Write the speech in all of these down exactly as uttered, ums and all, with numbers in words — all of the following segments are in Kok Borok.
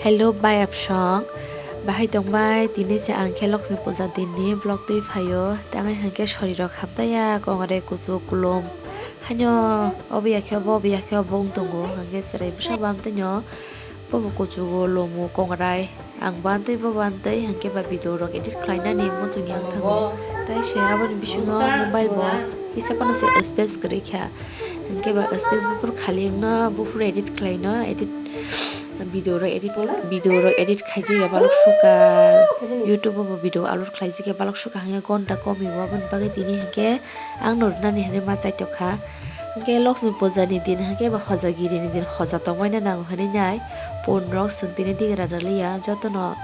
Hello bai absong, bahai tongbai? Tini se ang khe Loksni puja din ni vlog twi phaio. Tei ang hai khe sori rok hamtaya, kongrai kuchuk kulum. Haino obo ya khe obo, obo ya khe obo wng tongo. Hwnkhe chwrai bwsa bo amtwino bobo kuchugo, lumo, kongrai. Ang bo amtwi bobo amtwi hwnkhe ba video rok edit khlai nani muchung yang thango. Tei se aboni bisingo mobile bo kisa phano se space kwrwi kha. Hwnkhe ba space buphuru khali wngno, buphuru edit khlaino, edit video rok edit, video rok edit khaijak ya balok sukha. YouTube o bo video upload khlaijak ya balok sukha, hwnkhe gonta komi bo, aboni bagwi tini hwnkhe ang no rwnani hinwi ma chaitokha. Hwnkhe Loksni puja ni din hwnkhe ba hojagiri ni din, hoja tongbaino nango hinwi nai pun rok chwng tini digra rwliya, jotono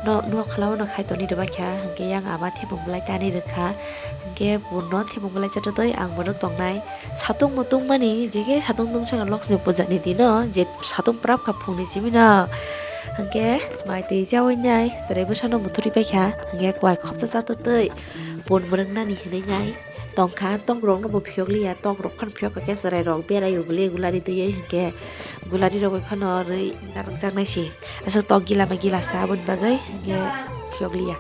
no, nok khlao no khai toni rwbaikha, hwnkhe yang ama thepung belai tani rwkha, hwnkhe pun no thepung belai chatotwi ang bo rwk tongnai. Satung mutung mani, je khe satung tungsaka Loksni puja ni dino, je satung prap kha phungni simi no. Hwnkhe mai twi chaui nai, chwrai bwsano muthurwi paikha, hwnkhe kuai khopsa chatotwi pun mwrwk nani hinwi nai tongkha. Tok rok no bo phiyok liya, tok rok phano phiyok khe chwrai rok berai o bwle gulari twiwi, hwnkhe gulari rok bai phano rwi narwkjak nai se. Aswk tok gila ma gila sa, aboni bagwi hwnkhe phiyok liya.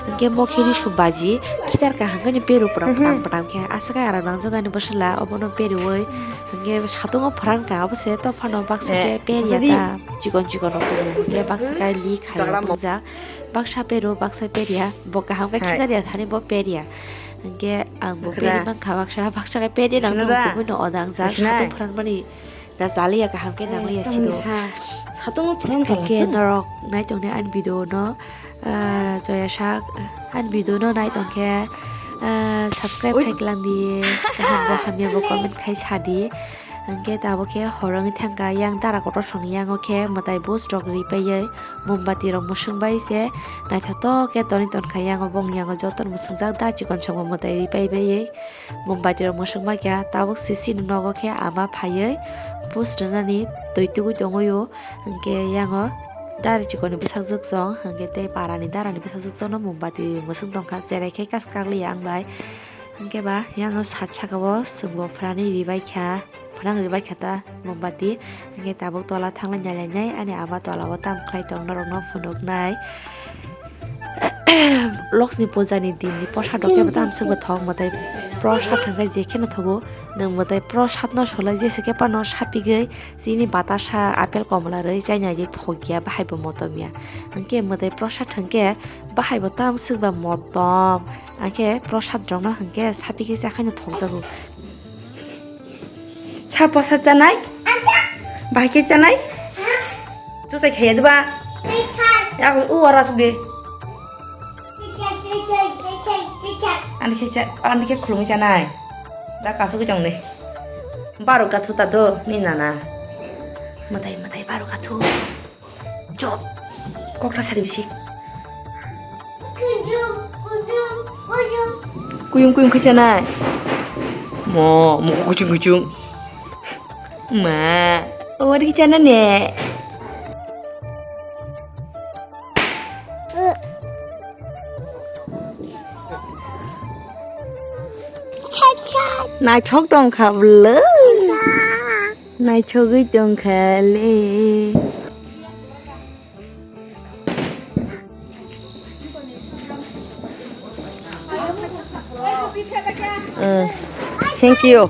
Hwnkhe mo khe risum baji khitar kaham khe ni peru pwrang pwrang pwrang khe aswk khe aram nangjak ani bwswla, obono periwi hwnkhe satungo pwrang ka, obo se to phano baksa khe periya ta, chikon chikon rok hwnkhe baksa khe li khai rok tongjak, baksa peru baksa periya, bo kaham khe khitar ya thani bo periya. Hwnkhe ang bo peri mankha baksa, baksa khe periya nang tongo, kubui no oda ang jak satung pwrang mani. Da chaliya kaham khe nangya sido. Satungo phone khaikhe norok nai tongni ani video no, ah, joya sak ani video no nai tongkhe, ah, subscribe khai klang di, kaham bo hamya bo comment khai sadi. Hwnkhe tabuk khe horo wngwi thangkha, yang dara kotor songni yango khe mwtai bus rok ripaiwi mombati rok mwswng bai se naithotok khe tonwi tonkha, yango bongni yango jotono mwswngjak da chikon songbo mwtai ripai baiwi. Mombati rok mwswk ma khe tabuk sisi ni nogo khe ama phaiwi bus rwnani twi tugui tongwi o, hwnkhe yango dari chikon ni bwsajwk chwng hwnkhe tei para ni dara ni bwsajwk chwng no mombati mwswk tongkha, cherai khe kas kak liya ang bai. Hwnkhe ba yango sat saka o chwng bo phrani ribai kha, phrang ribai kha ta mombati, hwnkhe tabuk tola thanglai nai lai nai ani ama tola o tam khlai tong norok no phunuk nai. Loksni puja ni din ni prasad rok kebo tam swk bo thok, mwtai prasad thangkhe je kheno thogo, nwng mwtai prasad no solai jese khe phano sapigwi chini batasa apple komla rwi chaina ri thok ya, bahai bo motom ya. Hwnkhe mwtai prasad thangkhe bahai bo tam swk ba motom, hwnkhe prasad rok no hwnkhe sapigwi chakhaino thokjago. Sa posa chanai? Bahai khe chanai? Tusai khaya diba? Ya, u ora suk de. Ani khe cha, ani khe khulung chanai. Da kasu khe chong de. Baro kathu ta do, ni nana. Matai, matai baro kathu. Chop. Kokra sari bisi. Kuyung kuyung khe chanai. Mo, mo kuchung kuchung. Ma, ori khe chana ne. Naithok tong kha bwlwi. Naithogwi tong kha le. Mm. Thank you.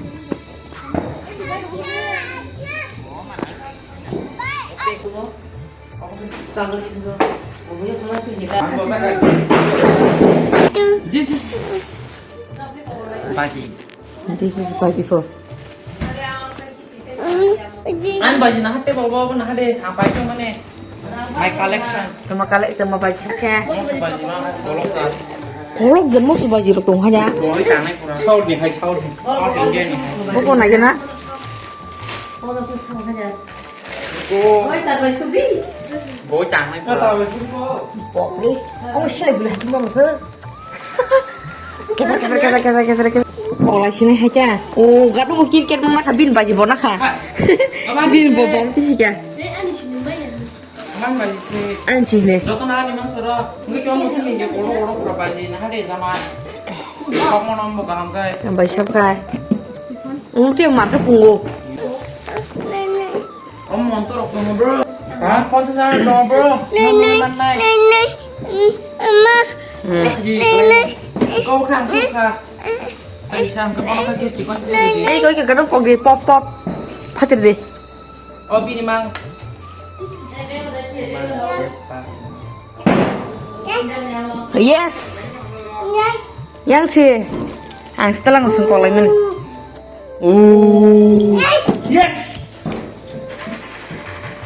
This is Baji. This is Baji four. Ang baji naha table bo, bo naha de, ang pai tong mane. My collection. Tama kale, tama baji khe. Moso baji ma, bolok jar. Kolok jar moso baji rok tong haya. Boi tangnai pura. South ni hai, South ni. South Indian ni hai. Bo ko nai na? Boi tangnai pura. Boi tangnai pura. Bopre. Oh, shai bula hati mo se. Keda, keda, keda, keda, keda, keda. Ola sini hai ta. Oh, gadu mo cricket mo masa bin baji bona kha. Bin bo bom ti kya. Aman baji sini. An sini. Joto na ni man soro. Ngi kyo mo sini je koro koro koro baji na hade jama. Kok mo nom bo kaham kai. Tambai sab kai. Ung te mar ka pungo. Om montor rok tongo bro. Ha, ponchas hajar dong, bro. Nai, nai, nai, nai, mm, ama. Hmm. Nai, nai. Kau kha, kau kha. Ai, sam, kau kha, kau chikon. Ei, kau kha, kau kok di, pop, pop. Phatir di. Oh, bini mang. Yes. Yes. Yes. Yang si. Ang setelah ngusung kolai men. Oh. Yes. Yes.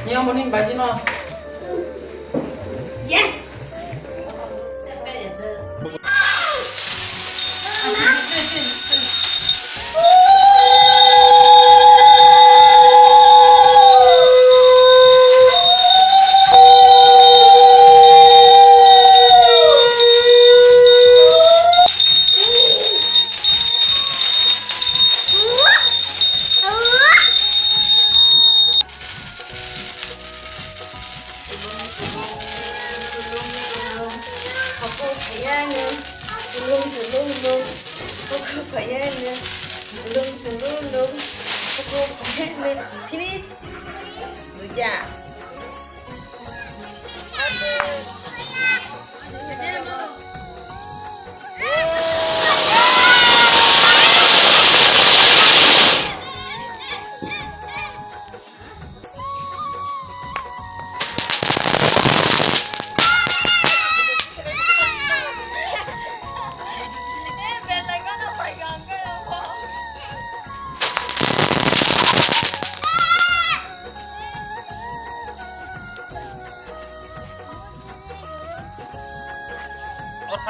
Ni ang mani baji no. Yes. Haku phaiya nung, tulung tulung nung. Haku phaiya nung, tulung tulung nung. Haku phaiya nung. Finish. Duja.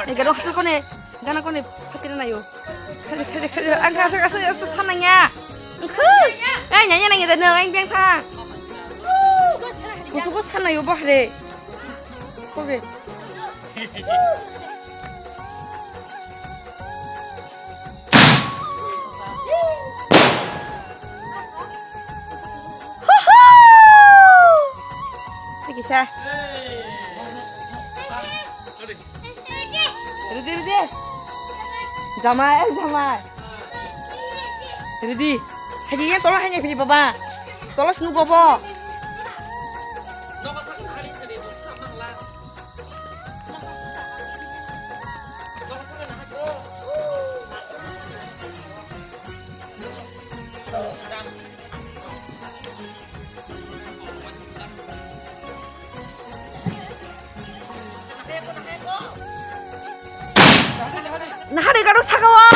Ega rok kone, gana kone, phatri nayo. Khali, khali, khali, ang kasa, kasa, kasa, thananya. Ang khu. Ai, nanya, nanya, nanya, ang biang thang. Kuku bos thanayo, boh re. Kobe. Huhu! Lagi sa. Ready, ready. Jamai, eh, jamai. Ready. Haji ya, tolong hanya pilih baba. Tolong sunu gobo. Nahari garo saka wa.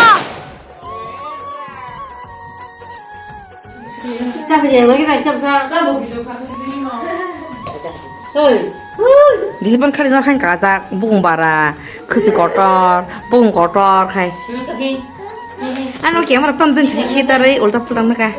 Disban khali no khain kajak, bung bara, khusi kotor, bung kotor khai. Ano camera tam jin khitar ulta pulta naka.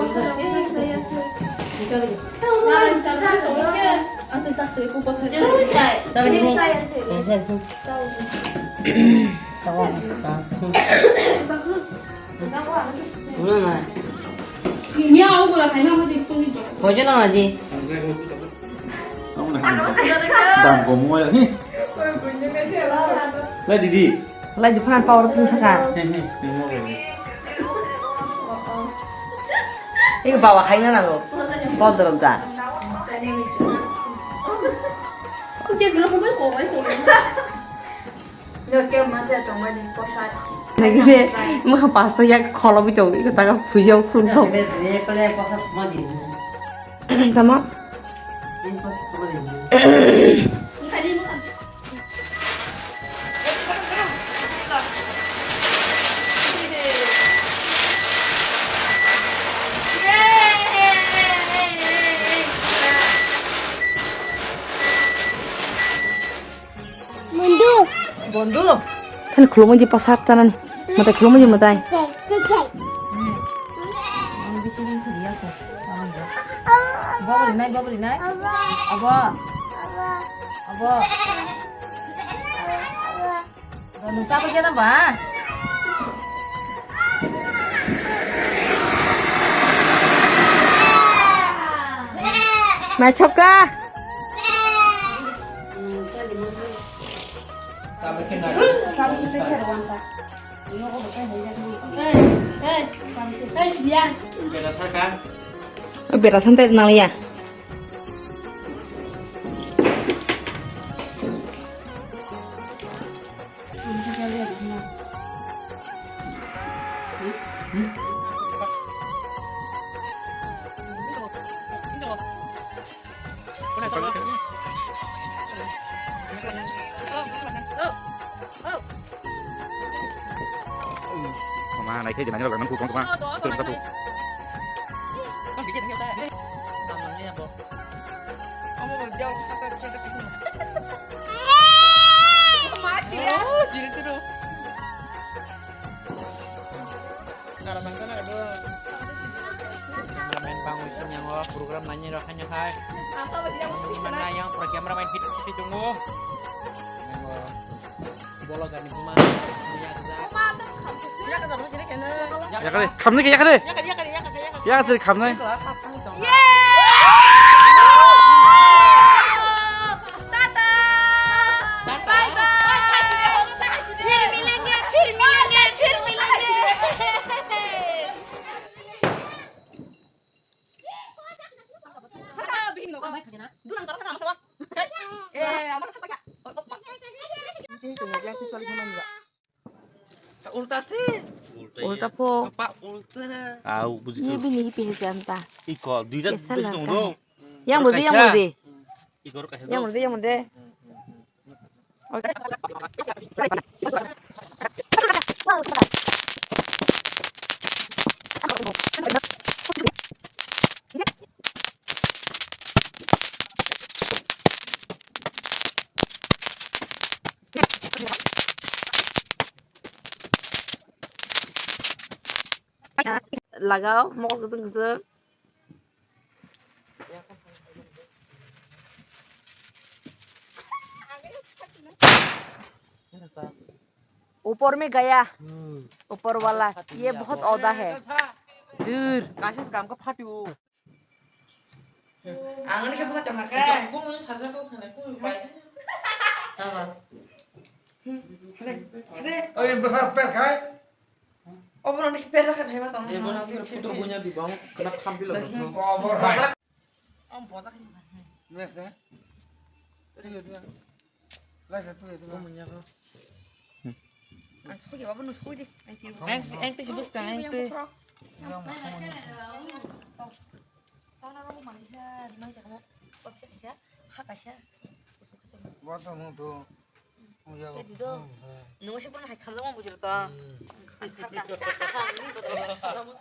Dam komo ya ni. Lai didi. Lai di phan power tu saka. He he, ni mo re. Ini bawa kaina nango. Bodro da. Oke, belum mau kau, kau. Nagise, mukha pasta yak kholo bito, iko taka phuijao khulumsao. Tamo? Mundu. Bondu. Thani khulumui di pasat tanani. Matai khulumui di matai. Kai, kai, kai. Hmm. Ang bisi bisi dia ko. Bobri nai, bobri nai. Abo. Abo. Abo. Abo. Bondu sabo jana ba. Mai choka. Bera santai nang ya. Mama, naikhe, naikhe, naikhe, naikhe, naikhe. Cameraman bangwi tongyango, program nainai rok haino hai. Mana yang pro cameraman hit hit tongo. Yang, uh, vlogger ni buma, yakjak. Yakjak, yakjak. Yakjak, yakjak. Yakjak, yakjak. Yakjak, yakjak. Yakjak, khamnai. Tata! Bye bye! फिर मिलेंगे, फिर मिलेंगे, फिर मिलेंगे। Ulta se. Ulta po. Apa ulta? Au, buji. Ye bini hipi he janta. Iko, duita. Kesa duita laka. Dong. Yang mudi, yang mudi. Iko ro kaisa. Yang mudi, yang mudi. Lagao, mokol kwchwng kwchwng. ऊपर में गया, ऊपर वाला, ये बहुत औदा है। Dur, kaisa se gamkha phatio. Ang ani khe bwsa tongkha khe. Kung ni sajak kok khana kung bai. Tama. Hre, hre. Oi, bwsa per khai. Obo no ni per khe bhai ma tong. Ebo na khe photo bunya di bang, na khampi lo. Obo hai. Om boja khe. Mes ne? Thank you. Lai sa tu itu. Ang sugi, babu, nu sugi. Thank you. Ang, ang tu sibus kang, ang tu. Yang mana? Tana rogo mani sa, nang cakap apa bisa bisa? Hak aja. Buat kamu tu. Ya, ya, itu. Nunggu sih pernah hak kamu bujur ta. Hak, hak, hak, hak, ini betul. Kamu